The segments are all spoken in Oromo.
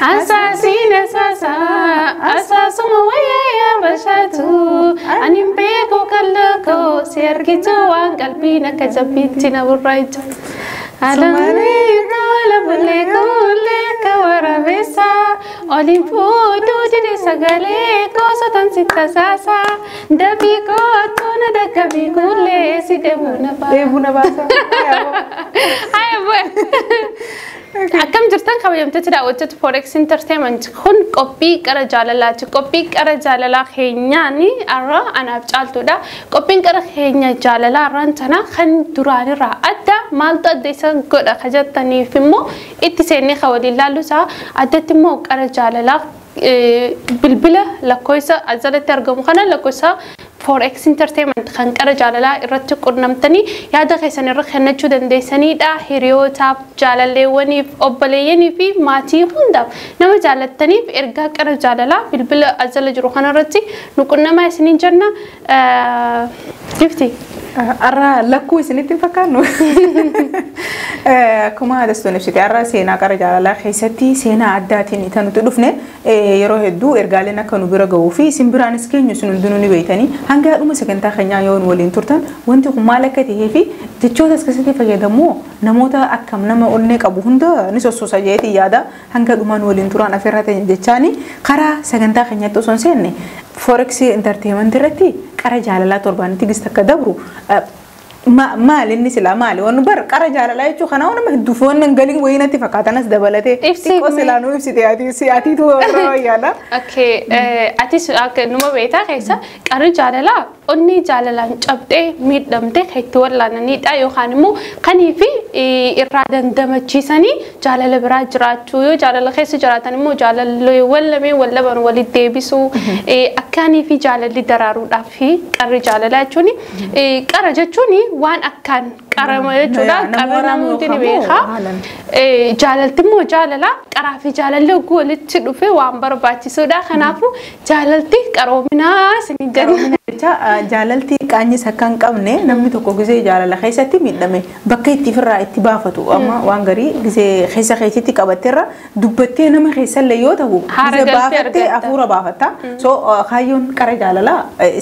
Asaasiin asaasaa asaasuma wayyaa bashaatu ani hin beeku kallakoo si argitu waan qalbiin akka jabbiitti na burraachu. Alamee kola bulee kuulee ka waraabessa oliin fuudhuu dide sagalee koosotan si tasaasaa dabii kootu na dakkabii kuulee si deebuu na baasa. Deebuu na baasa. Haya bu'e. Akkam jirtan kabajamtoota daawwattoota Forex Entertainment kun qophii qara jaalalaati. Qophii qara jaalalaa keenyaan har'a anaaf caaltuudha. Qophiin qara keenya jaalalaa har'aan tana kan duraanirraa adda maaltu adda isa godha ka jettaniif immoo itti seennee kan waliin ilaallu isaa addatti immoo qara jaalalaa bilbila lakkoofsa asirratti argamu kana lakkoofsa Forex Entertainment kan qara jaalalaa irratti qunnamtanii yaada keessan irra kennachuu dandeessanidha. Hiriyootaaf, jaalalleewwaniif, obboleeyyanii fi maatii hundaaf nama jaalattaniif ergaa qara jaalalaa bilbila asirra jiru kanarratti nu qunnamaa isiniin jenna. Gifti. Har'a lakkuu isinitti hin fakkaannu. Akkuma Dastuun ibsite har'a seenaa qara jaalalaa keessatti seenaa addaatiin kan nuti dhufne yeroo hedduu ergaaleen akka nu bira gahuu fi isin biraanis keenyu isin hundinuu ni beektanii hanga dhuma sagantaa keenyaa yoo nu waliin turtan wanti kun maal akka ta'ee fi jechoota as keessatti fayyadamu namoota akkam nama onnee qabu hunda ni sossosa jeetii yaada hanga dhumaa nu waliin turan afeerraa ta'e jechaani karaa sagantaa keenyaatti osoo hin seenne Forex Entertainment irratti qara jaalalaa torbaanitti gista akka dabru maal inni silaa maali waan bar qara jaalalaa jechuun kana waan nama hedduuf waan hin galin wayii natti fakkaatanas dabalatee xiqqoo silaa nu ibsite ati atiitu warra wayyaadha. Okay, atis akka numa beektaa keessa qarri jaalalaa onni jaalalaan cabdee miidhamtee kan itti wal'aananidha yookaan immoo kanii fi irraa dandamachiisanii jaalala biraa jiraachuu yoo jaalala keessa jiraatan immoo jaalalleewwan lameen wal laban walitti deebisuu akkaanii fi jaalalli daraaruudhaaf fi qarri jaalalaa jechuun qara jechuun waan akkaan qarama jechuudha. Qarri namooti ni beeka. Jaalalti immoo jaalala qaraa fi jaalalli oguu walitti dhufe waan barbaachisuudha. Kanaafuu jaalalti qaroominaa isin jenna. Jecha jaalalti qaanyis akka hin qabne namni tokko gisee jaalala keessatti miidhame bakka itti ofirraa itti baafatu amma waan garii gisee keessa keessatti qabatteerra dubbattee nama keessallee yoo ta'u gisee baafattee hafuura baafatta. So kaayyoon qara jaalalaa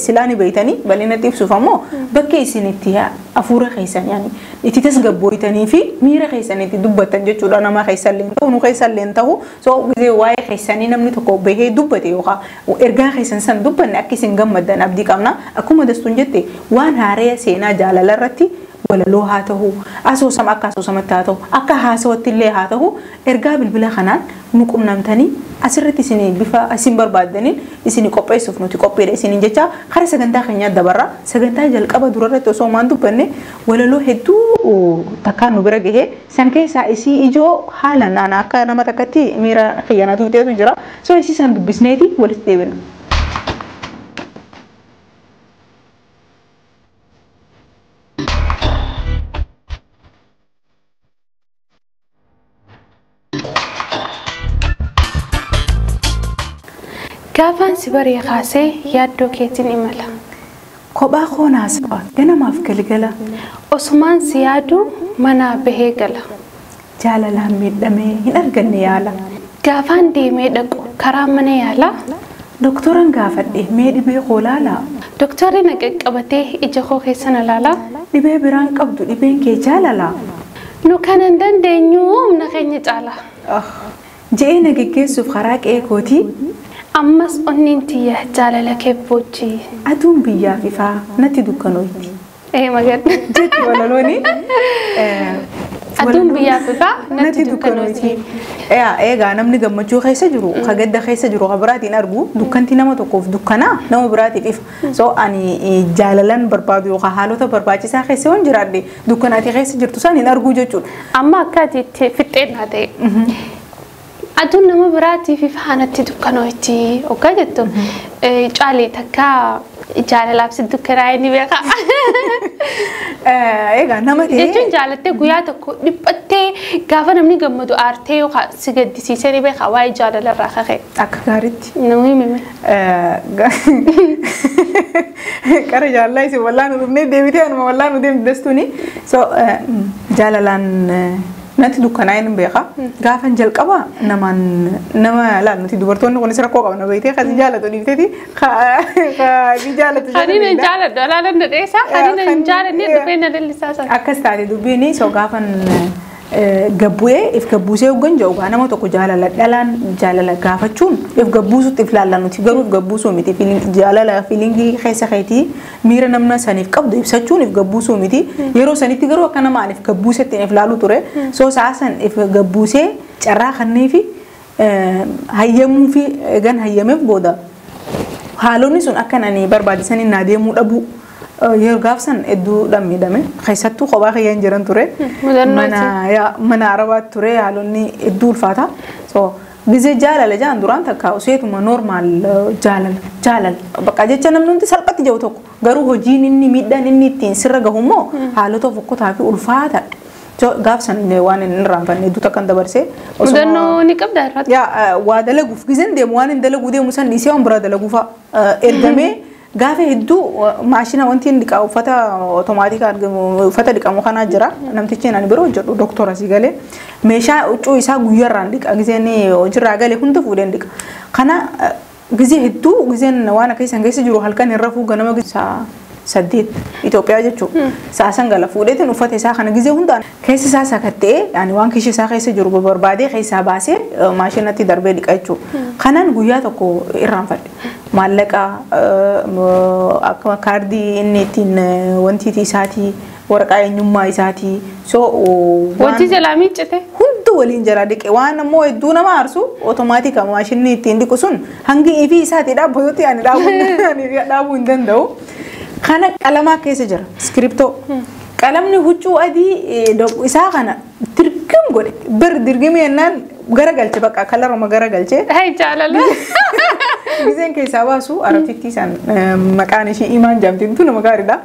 silaa ni beeytanii bal'inatti ibsuuf ammoo bakka isin itti hafuura keessan yaani itti tasgabbooytanii fi miira keessan itti dubbattan jechuudha nama keessallee hin ta'u nu keessallee hin ta'u so gisee waa'ee keessanii namni tokko bahee dubbate yookaan ergaa keessan san dubbanne akka isin gammaddan abdii qabna akkuma Dastuun jette waan haaree seenaa jaalala irratti walaloo haa ta'u asoosama akka asoosamatti haa ta'u akka haasawatti illee haa ta'u ergaa bilbila kanaan nu qunnamtanii asirratti isin bifa isin barbaaddaniin isin qopheessuuf nuti qophiidha isiniin jecha karaa sagantaa keenyaa dabarra sagantaa jalqaba durarratti osoo maan dubbanne walaloo hedduu takkaan nu bira gahee san keessaa isii ijoo haala naana akka nama takkatti miira xiyyaanatu fiteetu jira so isii san dubbisneeti walitti deebina. Gaafaan si baree kaasee yaaddoo keetiin imala. Kophaa koo naasa'a ganamaaf galgala. Osumaan si yaadu manaa bahee gala. Jaalalaan miidhamee hin arganne yaala. Gaafaan deemee dhaqu karaa mana yaalaa. Doktoran gaafadhe mee dhibee koo laalaa. Doktorri na qaqqabatee ija koo keessa na laalaa. Dhibee biraan qabdu dhibeen kee jaalalaa. Nu kan hin dandeenyu humna keenya caalaa. Je'ee na geggeessuuf karaa qe'ee kootii. Ammas onneen tiyya jaalala kee boochi. Aduun biyyaaf ifaa natti dukkanooyti. Magan. Jetti walalooni. Aduun biyyaaf ifaa natti dukkanooyti. Egaa namni gammachuu keessa jiru, ka gadda keessa jiru, ka biraatiin argu dukkanti nama tokkoof dukkanaa nama biraatiif ifa. So ani jaalalan barbaadu yookaan haalota barbaachisaa keessa yoon jiraadhe dukkanaati keessa jirtu san hin argu jechuudha. Amma akka ati itti fixxeen haa ta'e. Aduun nama biraatiif ifaa natti dukkanooyti hoggaa jettu caalee takka jaalalaaf si dukkanaa'e ni beeka. Egaa nama ta'e. Jechuun jaalattee guyyaa tokko dhiphattee gaafa namni gammadu aartee yookaan si gaddisiisee ni beeka waa'ee jaalalarraa kaka'e. Akka gaariitti. Namni himime. Qara jaalalaa isin wallaan nu dhufnee deebitee anuma wallaan nu deemti Dastuuni. So jaalalaan Natti dukkanaa'een hin beeka. Gaafan jalqaba namaan nama laal nuti dubartoonni kunis rakkoo qabna beektee kasi jaalatu dhiifteeti kasi jaalatu. Kan inni jaaladhu alaalan dhadheessaa kan inni hin jaalanne dhufee na lallisaa sana. Akkas taate dubbiin so gaafan gabbu'ee if gabbuusee hoggan jedhu gaa nama tokko jaalala dhalaan jaalala gaafachuun if gabbuusutti if laalla nuti garuu if gabbuusuu miti jaalala fiilingii keessa keetii miira namna saniif qabdu ibsachuun if gabbuusuu miti yeroo sanitti garuu akka nama if gabbuusetti if laalu ture soo sa'a san if gabbuusee carraa kannee fi hayyamuu fi egan hayyameef booda haalonni sun akka ani barbaadisanii naa deemuu dhabuu yeroo gaafsan hedduu miidhame keessattuu kophaa kiyyaan jiran ture mana arabaatti ture haalonni hedduu ulfaata so gizee jaalala jaan duraan takka useetuma normaal jaalala jaalala bakka jecha namni hundi salphatti jiru tokko garuu hojiin inni miidhaan inni ittiin sirra gahu immoo haalota fokkotaa fi ulfaata gaafsan waan hin irraanfanne hedduu takkan dabarsee. Mudannoo ni qabda irratti. Yaa waa dalaguuf gizeen deemu waan hin dalaguu deemu san dhiisee waan biraa dalaguufa ergamee gaafa hedduu maashina wanti inni dhiqaa uffata otomaatika argamu uffata dhiqamu kanaa jira namtichi ani biroo hojjedhu doktora si galee meeshaa huccuu isaa guyyaarraan dhiqa gizeen hojiirraa galee hunda fuudheen dhiqa kana gizee hedduu gizeen waan akka isaan keessa jiru halkan hin rafuu ganama 8 Itoophiyaa jechuudha. Sa'a san gala fuudheetiin uffata isaa kana gizee hundaan keessa isaa sakatta'ee yaani waan kiisha isaa keessa jiru barbaadee keessaa baasee maashinatti darbee dhiqa jechuudha. Kanaan guyyaa tokko irraanfadhe. Maallaqa akka kaardii inni ittiin wanti isaatii waraqaa eenyummaa isaatii so wanti jalaa miiccite hunda waliin jalaa dhiqe waan ammoo hedduu nama aarsu otomaatika maashinni ittiin dhiqu sun hangi ifii isaatii dhaabbatutti ani dhaabuu hin danda'u. Kana qalamaa keessa jira iskiriptoo. Qalamni huccuu adii isaa kana dirgim godhe bir dirgimi jennaan garagalche bakka kalaruma garagalche. Hai jaalala. Gizeen keessaa baasu arabtittii isaan maqaan ishii Imaan jaamtiin tun nama gaariidha.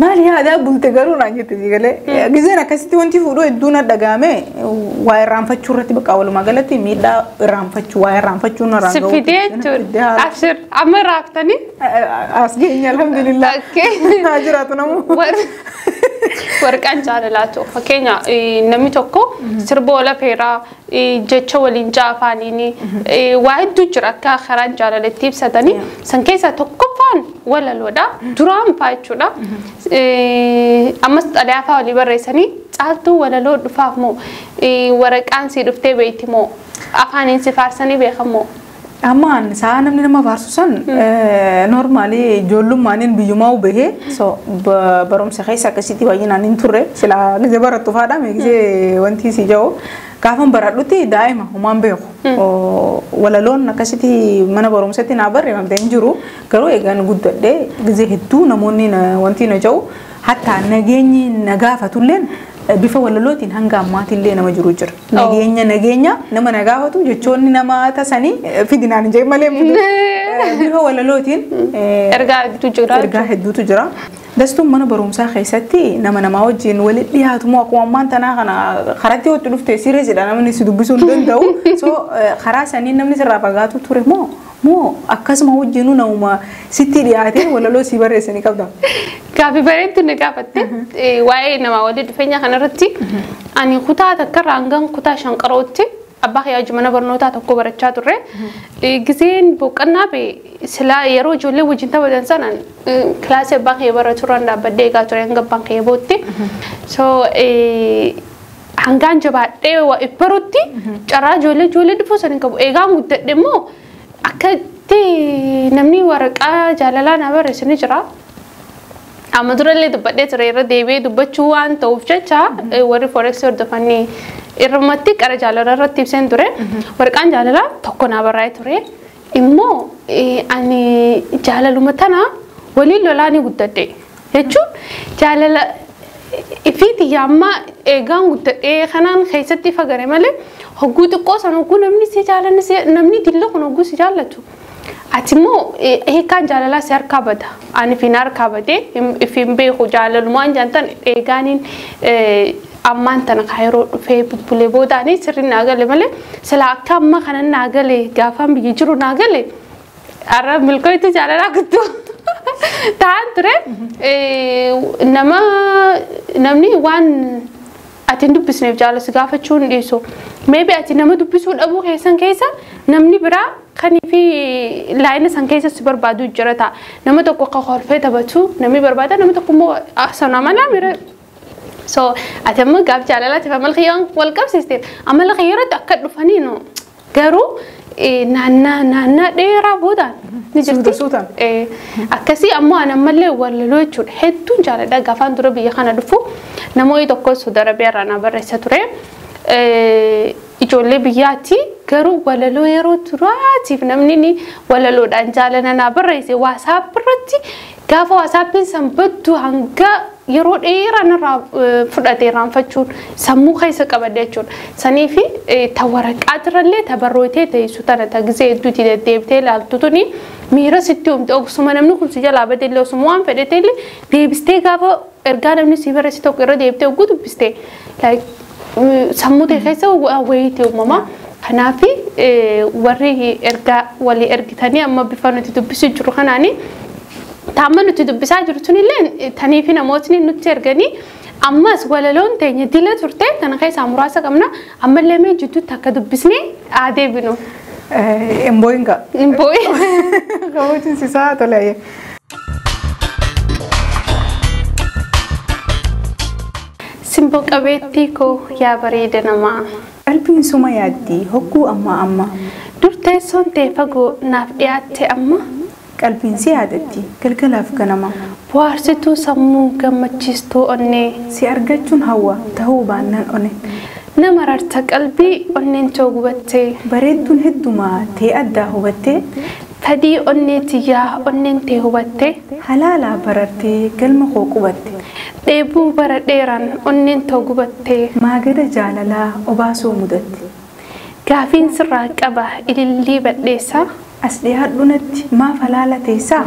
Maali yaadaa bulte garuu naan jette galee. Gizeen akkasitti wanti fuudhu hedduu na dhagahame waa irraanfachuu irratti bakka walumaa galatti miidhaa irraanfachuu waa irraanfachuu na raanga'u. Siffidee jechuudha. Abshir amma raaftanii. As geenye alhamdulillah. Haa jiraatu namu. Warqaan jaalalaatu fakkeenya namni tokko sirba wala feeraa jecha waliin jaafaaniin waa hedduu jira akka karaan jaalalatti ibsatanii san keessaa tokkoffaan walaloodha duraan faa jechuudha. Ammas xalayaa faa walii barreessanii caaltuu walaloo dhufaaf moo waraqaan sii dhuftee beekti moo afaaniin si faarsanii beekamoo? Ammaan sa'a namni nama faarsu san normaalii ijoollummaaniin biyyumaa bahee so barumsa keessa akkasitti baay'inaan hin turre silaa gizee barattu faadha gizee wanti si jiru gaafan baradhutti daa'ima homaan beeku walaloon akkasitti mana barumsatti naa barreeffamte hin jiru garuu eegaan guddadhee gizee hedduu namoonni wanti na jiru hatta nageenyi na gaafatulleen bifa walalootiin hanga ammaatillee nama jiru jira. Nageenya nageenya nama na gaafatu jechoonni nama tasanii fidinaan hin jedhin malee bifa walalootiin ergaa hedduutu jira. Ergaa hedduutu jira. Dastuun mana barumsaa keessatti nama namaa wajjin walitti dhiyaatu moo akkuma ammaan tanaa kana karatti hojii dhufte sireesidha namni si dubbisuu hin danda'u. So karaa sanii namni sirraa fagaatu ture moo moo akkasuma wajjinuu namuma sitti dhiyaatee walaloo si barreessanii qabda. Gaaffii bareedduu na gaafatte waa'ee namaa waliin dhufeenya kanarratti ani kutaa takkarraa hangan kutaa shanqarootti abbaa kiyyaa mana barnootaa tokko barachaa turre. Giseen boqonnaa ba'e silaa yeroo ijoollee wajjin taphatan sanaan kilaasii abbaa kiyya baratu turaan dhaabbadhee eegaa ture hanga abbaan kiyya bootti. So hangaan jabaadhee barutti carraa ijoollee ijoollee dhufuu san hin qabu. Eegaan guddadhe immoo akkatti namni waraqaa jaalalaa naa barreessu ni jira. Amma durallee dubbadhee ture irra deebi'ee dubbachuu waan ta'uuf jecha warri forex hordofanii irrumatti qara jaalalaa irratti ibseen ture. Waraqaan jaalalaa tokko naa barraa'ee ture. Immoo ani jaalaluma tana waliin lolaa ni guddadhe jechuun jaalala ifiiti yaamma eegaan guddadhee kanaan keessatti fagare malee hogguu xiqqoo san hogguu namni si jaalanni namni dilla kun hogguu si jaallatu. Ati immoo hiikkaan jaalalaa si harkaa bada. Ani fi na harkaa badee ifiin beeku jaalalumaan jaantan eegaaniin ammaan tana kaayiroo dhufee bubbulee boodaanii sirri naa gale malee silaa akka amma kana naa gale gaafaan biyya jiru naa gale har'a milkooytu jaalalaa guddoo ta'an ture nama namni waan Ati hin dubbisneef jaalala si gaafachuu hin dhiisu. Maybe ati nama dubbisuu dhabuu keessan keessa namni biraa kanii fi laayina san keessa si barbaadu jira ta'a. Nama tokko akka kolfee taphatu namni barbaada, nama tokko immoo sana mala mira. So ati amma gaaf jaalalaatiif amala kiyyaan wal qabsiisteef amala kiyya irratti akka dhufanii nu garuu naannaa naannaa dheeraa boodaan ni jirti. Suuta suutaan. Akkasii ammoo ani ammallee walaloo jechuudha hedduun jaaladha. Gaafaan dura biyya kana dhufu namoonni tokko Saudi Arabiyaa irraa na barreessa ture. Ijoollee biyyaatti garuu walaloo yeroo duraatiif namni ni walaloodhaan jaalala naa barreesse WhatsApp irratti, gaafa WhatsAppiin san baddu hanga yeroo dheeraa narraa fudhate irraanfachuun sammuu keessa qabadhe jechuudha. Sanii fi ta waraqaatirrallee ta barrootee teessu tana ta gizee hedduutti deddeebitee ilaaltu tuni miira sitti uumte, osuma namni kun si jalaa badellee, osuma waan fedhetellee, deebistee gaafa ergaa namni si barreesse tokko irra deebitee hogguu dubbistee sammuu ta'e keessa wayiitii uumama. Kanaaf warri ergaa walii ergitanii amma bifa nuti dubbisu jiru kanaani taamma nuti dubbisaa jiru sunillee tanii fi namootni nutti erganii ammas walaloon teenya dila turte tana keessaa muraasa qabna, ammallee mee jidduutti akka dubbisnee adeebinu. Embooyinga. Embooyi. Kabachiisisaa tolee. Simboo qabeettii koo yaa bareeda namaa. Qalbiin suma yaaddi hogguu ammaa amma. Dur teessoon tee fagoo naaf dhiyaatte amma. Qalbiin si yaadatti galgalaaf ganama. Bohaarsituu sammuu gammachiistuu onnee. Si argachuun hawwa ta'uu baannaan one. Nama rarta qalbii onneen too gubattee. Bareedduun heddumaa tee addaa hubattee. Fedhii onnee tiyyaa onneen tee hubattee. Halaalaa barartee galma koo qubatte. Dheebuu bara dheeraan onneen too gubattee. Maagada jaalalaa obaasoo mudatte. Gaafiin sirraa qaba ilillii badheessaa. As dhiyaadhu natti maaf halaala teessaa?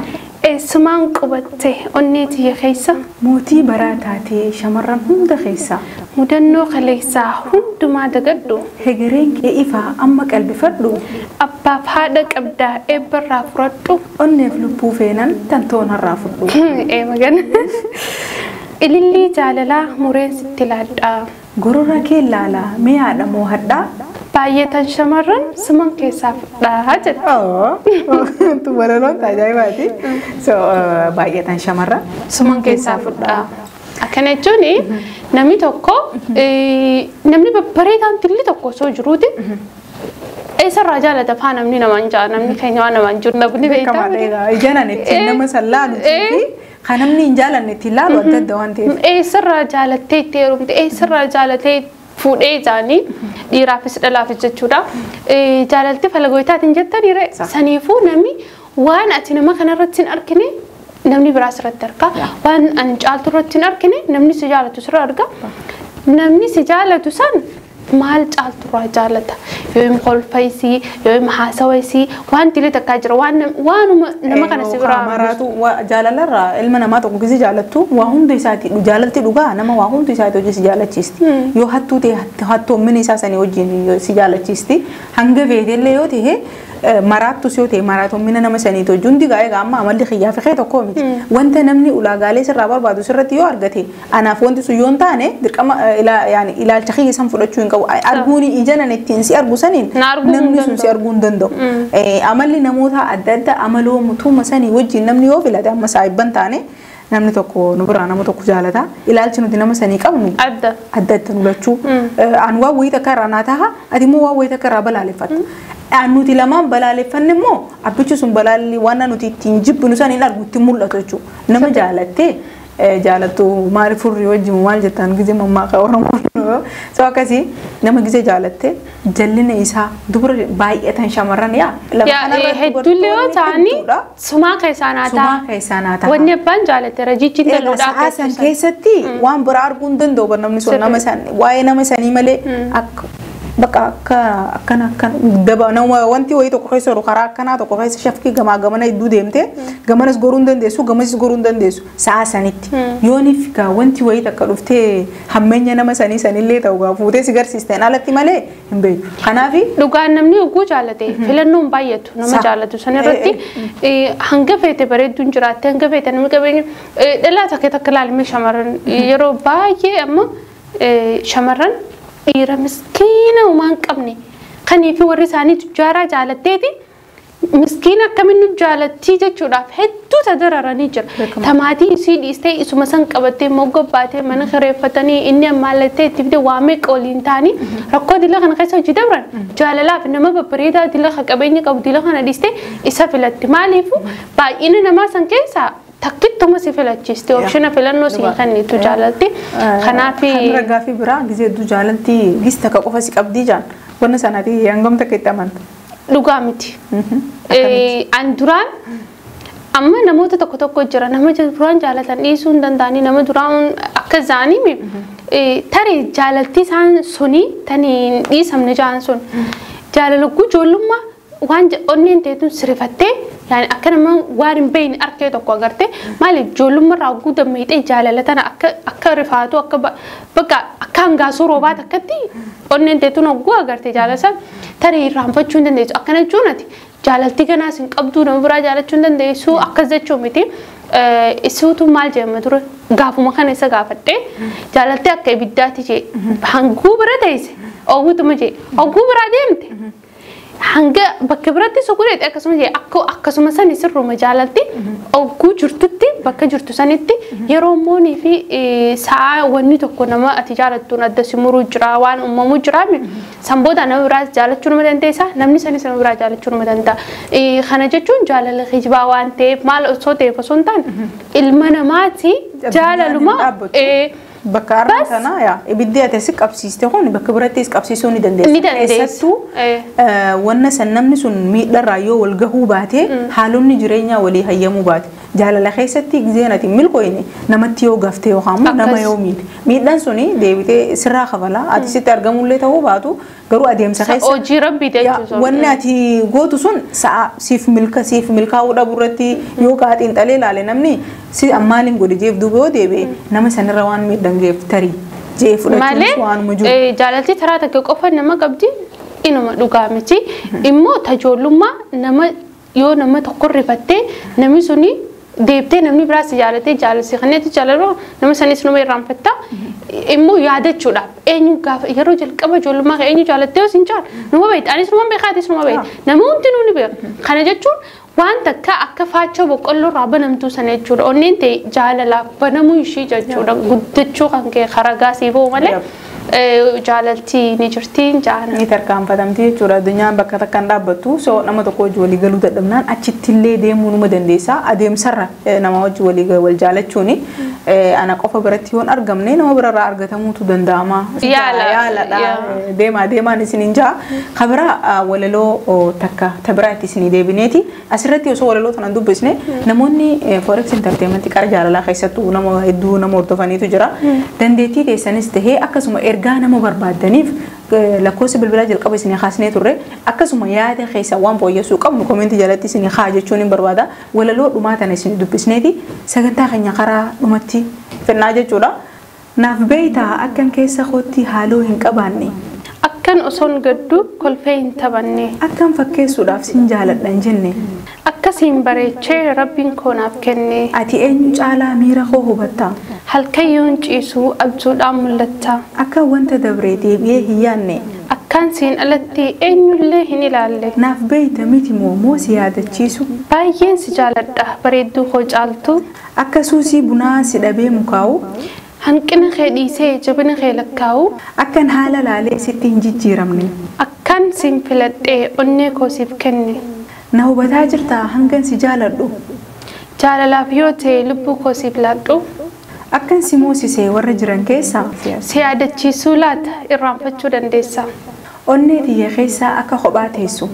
Eessumaan qubatte onnee tiyya keessa? Mootii baraa taatee shamarran hunda keessaa. Mudannoo kaleessaa hundumaa dagadhu. Hegereen kee ifaa amma qalbifadhu. Abbaaf haadha qabdaa eebbarraa fudhadhu. Onneef lubbuu feenan tantoon harraa fudhu. Ee magan. Ilillii jaalalaa mureen sitti laadhaa. Gorora kee laalaa mee haadha moo hadhaa? Baay'eetan shamarran suman keessaa fudhaa jedha. Tu walaloon ajaa'ibaati. So baay'eetan shamarran suman keessaa fudhaa. Akkana jechuun namni tokko namni babbareedaan tilli tokko osoo jiruuti eessarraa jaalata faa namni namaan jaa namni keenya waan namaan jiru namni beektaa. Ijaanaan ittiin nama san laalu fi kan namni hin jaalanne ittiin laalu adda adda waan ta'eef. Eessarraa jaalattee itti heerumte, eessarraa jaalatee fuudhee jaanii dhiiraafis dhalaafis jechuudha. Jaalalti falagootaatiin jettanii saniifuu namni waan ati nama kanarratti hin argine namni biraa sirratti arga. Waan ani caaltu irratti hin argine namni si jaalatu sirra arga. Namni si jaalatu san maal caalturraa jaalata? Yoo hin kolfaisii, yoo hin haasawaisii, waan tilee takkaa jira waanuma nama kana si biraa. Maraatu jaalalarraa ilma namaa tokko gisi jaalattu waa hunda isaati jaalalti dhugaa nama waa hunda isaati hojii si jaalachiisti. Yoo hattuu ta'e hattoommina isaa sanii wajjin si jaalachiisti. Hanga feetellee yoo ta'e maraattus yoo ta'e maraatoommina nama saniiti hojii hundi gaa'ee amma amalli xiyyaa fi kee tokko miti. Wanta namni ulaagaalee sirraa barbaadu sirratti yoo argate anaaf wanti sun yoo hin taane dirqama ilaalcha kiyya san fudhachuu hin qabu. Arguun ija nan ittiin si argu saniin namni sun si arguu hin danda'u. Amalli namoota adda adda amaloo mutuuma sanii wajjin namni yoo filate amma saayibban taane namni tokko nu biraa nama tokko jaalata, ilaalchi nuti nama sanii qabnu adda adda adda nu lachuu. An waan wayii takka irraa naa taha, ati immoo waan wayii takka irraa balaaleffatta. Nuti lamaan balaaleffanne immoo abbichi sun balaalli waan nuti ittiin jibbinu san hin argu, ittiin mul'atu jechuudha. Nama jaalattee jaalattu maal furrii wajjin maal jettaan gizee mammaaka Oromoo. So akkasii nama gizee jaalattee jallina isaa dubara baay'atan shamarran yaa lafa kanarra hedduullee yoo ta'ani sumaa keessaa naa ta'a. Sumaa keessaa naa ta'a. Wanni abbaan jaalate rajiichiin dalluudhaa. Sa'aa san keessatti waan biraa arguu hin danda'u bar namni sun nama san waa'ee nama sanii malee akka bakka akka akkana akkana daba nama wanti wayii tokko keessa jiru karaa akkanaa tokko keessa shafkii gamaa gamana hedduu deemte gamanas goruu hin dandeessu, gamasis goruu hin dandeessu sa'a sanitti. Yooniif gaa wanti wayii takka dhuftee hammeenya nama sanii sanillee ta'u gaa fuutee si garsiisteen alatti malee hin beeku. Kanaafi Dhugaan namni oguu jaalate filannoon baay'atu nama jaalatu san irratti hanga feete bareedduun jiraatte, hanga feete namni qabeenya dhalaa takka takka ilaalmee shamarran yeroo baay'ee amma Shamarran dhiira miskiina uumaan qabne kanii fi warri isaanii tujjaaraa jaalatteeti miskiina akkamiin nu jaalattii jechuudhaaf hedduu tadararanii jira. Tamaatii isii dhiistee isuma san qabattee mogga baatee mana kireeffatanii inni ammaallattee itti fide waa meeqa waliin ta'anii rakkoo dila kana keessa hojii dabran jaalalaaf nama babbareedaa dila qabeenya qabu dila kana dhiistee isa filatti. Maaliifuu baay'ina namaa san keessaa takkittuma si filachiisti opshina filannoo si kennitu jaalalti. Kanaaf Kan ragaa fi biraa gisee hedduu jaalalti gista ka qofa si qabdii jaan wanna sanaati hangam takka itti amanta. Dhugaa miti. An duraan amma namoota tokko tokko jira nama duraan jaalatan dhiisuu hin danda'anii nama duraan akka isaanii tarii jaalaltii isaan suni tanii hin dhiisamne jaan sun jaalala ijoollummaa waan onneen teetuun sirifattee yaani akka nama waan hin beekne arkee tokko agarte maaliif ijoollummaa irraa guutammeexee jaalala tana akka rifaatu akka bakka akka hangaasuu roobaa takkatti onneen teetuun hogguu agarte jaalala san tarii irraanfachuu hin dandeessu. Akkana jechuun ati jaalaltii ganaas hin qabdu nama biraa jaalachuu hin dandeessu akkas jechuu miti. Isuutu maal jedhama ture gaafuma kana isa gaafadhee jaalaltii akka ibiddaati jee hanguu bira teesse oowwituma jee hogguu biraa deemte. Hanga bakka biratti sugureeti akkasuma jee akkasuma sani sirruma jaalalti hogguu jirtutti bakka jirtu sanitti yeroo moonii fi sa'a wanni tokko nama ati jaalattuun adda si muruu jira waan uumamuu jira san booda nama biraas jaalachuu nama dandeessa namni sanis nama biraa jaalachuu nama danda'a. Kana jechuun jaalala kijibaa waan ta'eef maal osoo ta'eef osoo hin taane ilma namaati jaalaluma. Bakka arraa sana yaa ibiddi ati si qabsiiste kun bakka birattis qabsiisuu ni dandeessa. Ni dandeessa. Keessattuu wanna san namni sun miidharraa yoo wal gahuu baate haalonni jireenyaa walii hayyamuu baate jaalala keessatti gizeen ati milkooyne namatti yoo gaftee yookaan immoo nama yoo miidhe miidhaan suni deebitee sirraa kafala ati sitti argamullee ta'uu baatu garuu adeemsa keessa Hojii rabbii jechuudha. Wanni ati gootu sun sa'a siif milka siif milkaa'uu dhabuu irratti yoo xiinxalee ilaale namni si maaliin godhe jeef duuba yoo deebi'e nama sanirra waan miidhaan geef tarii jee fudhachuun waanuma jiru. Jaalalti taraa takka qofa nama qabdi inuma dhugaa miti. Immoo tajoollummaa nama yoo nama tokko rifattee namni suni deebitee namni biraas jaalatee jaalalsi kaneetu jaalaloo nama sanis nama irraanfatta. Immoo yaadachuudhaaf eenyu gaafa yeroo jalqaba ijoollummaa kee eenyu jaalattee yoo sin jaal numa beekta anis numa beekaa atis numa beekta nama hundinuu ni beeka. Kana jechuun waan takka akka faachoo boqqolloo irraa banamtuu sana jechuudha. Onneen ta'e jaalalaaf banamuu ishii jechuudha. Guddachuu kan kee haragaa sii ba'u malee jaalalti ni jirti jaana. Ni tarkaanfatamti jechuudha. Addunyaan bakka takka hin dhaabbattu. So nama tokko wajji walii galuu dadhabnaan achitti illee deemuu numa dandeessa. Adeemsarra nama wajji walii wal jaalachuuni ana qofa biratti yoon argamne nama birarraa argatamuutu danda'ama. Yaala. Yaaladha. Deemaa deemaan isiniin jaa. Kabira walaloo takka tabiraatti isinii deebineeti. Asirratti osoo walaloo tanan dubbisne namoonni Forex Entertainment qara jaalalaa keessattuu nama hedduu nama hordofaniitu jira. Dandeettii teessanis tahee akkasuma ergaa nama barbaaddaniif lakkoofsa bilbilaa jalqaba isinii kaasnee turre akkasuma yaada keessa waan fooyyessuu qabnu koomenti jalatti isinii haa jechuun hin barbaada. Walaloo dhumaa tana isinii dubbisneeti sagantaa keenya karaa dhumatti fennaa jechuudha. Naaf beeytaa akkan keessa kootti haaloo hin qabaanne. Akkan osoon gaddu kolfee hin taphanne. Akkan fakkeessuudhaaf sin jaaladha hin jenne. Akkasiin bareechee rabbiin koo naaf kenne. Ati eenyu caalaa miira koo hubatta. Halkan yoon ciisu abjuudhaan mul'atta. Akka wanta dabree deebi'ee hin yaadne. Akkaan siin alatti eenyullee hin ilaalle. Naaf beeyta miti moo moo si yaadachiisu. Baay'een si jaaladha bareedduu koo caaltu. Akka suusii bunaa si dhabee mukaa'u. Hanqina kee dhiisee jabina kee lakkaa'u. Akkan haala laalee sitti hin jijjiiramne. Akkan siin filadhee onnee koo siif kenne. Na hubataa jirtaa hangan si jaaladhu. Jaalalaaf yoo ta'e lubbuu koo siif laadhu. Akkan si moosisee warra jiran keessaa. Si yaadachiisuu laata irraanfachuu dandeessa. Onnee tiyya keessaa akka kophaa teessu.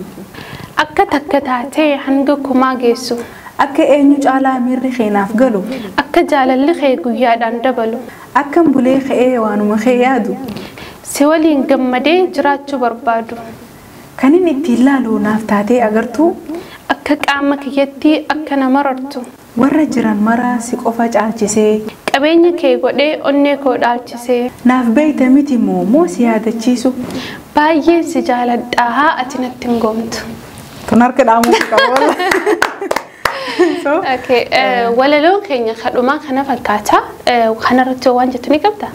Akka takka taatee hanga kumaa geessu. Akka eenyu caalaa miirri keenaaf galu. Akka jaalalli kee guyyaadhaan dabalu. Akkan bulee ka'ee waanuma kee yaadu. Si waliin gammadee jiraachuu barbaadu. Kan inni ittiin laalu naaf taatee agartuu. Akka qaama kiyyatti akka nama rartu. Warra jiran maraa si qofa caalchisee. Qabeenya kee godhee onnee koo dhaalchisee. Naaf beeyta miti moo moo si yaadachiisu. Baay'een si jaaladha haa ati natti hin goomtu. Tun harka dhaamuu qaba. Okay, walaloon keenya kadhumaa kana fakkaata. Kanarratti waan jettu ni qabdaa?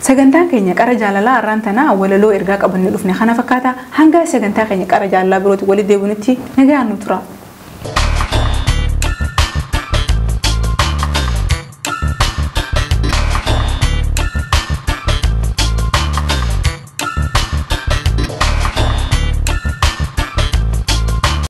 Sagantaan keenya qara jaalalaa har'aan tanaa walaloo ergaa qabannee dhufne kana fakkaata. Hanga sagantaa keenya qara jaalalaa birootti walitti deebinutti nagaan nu tura.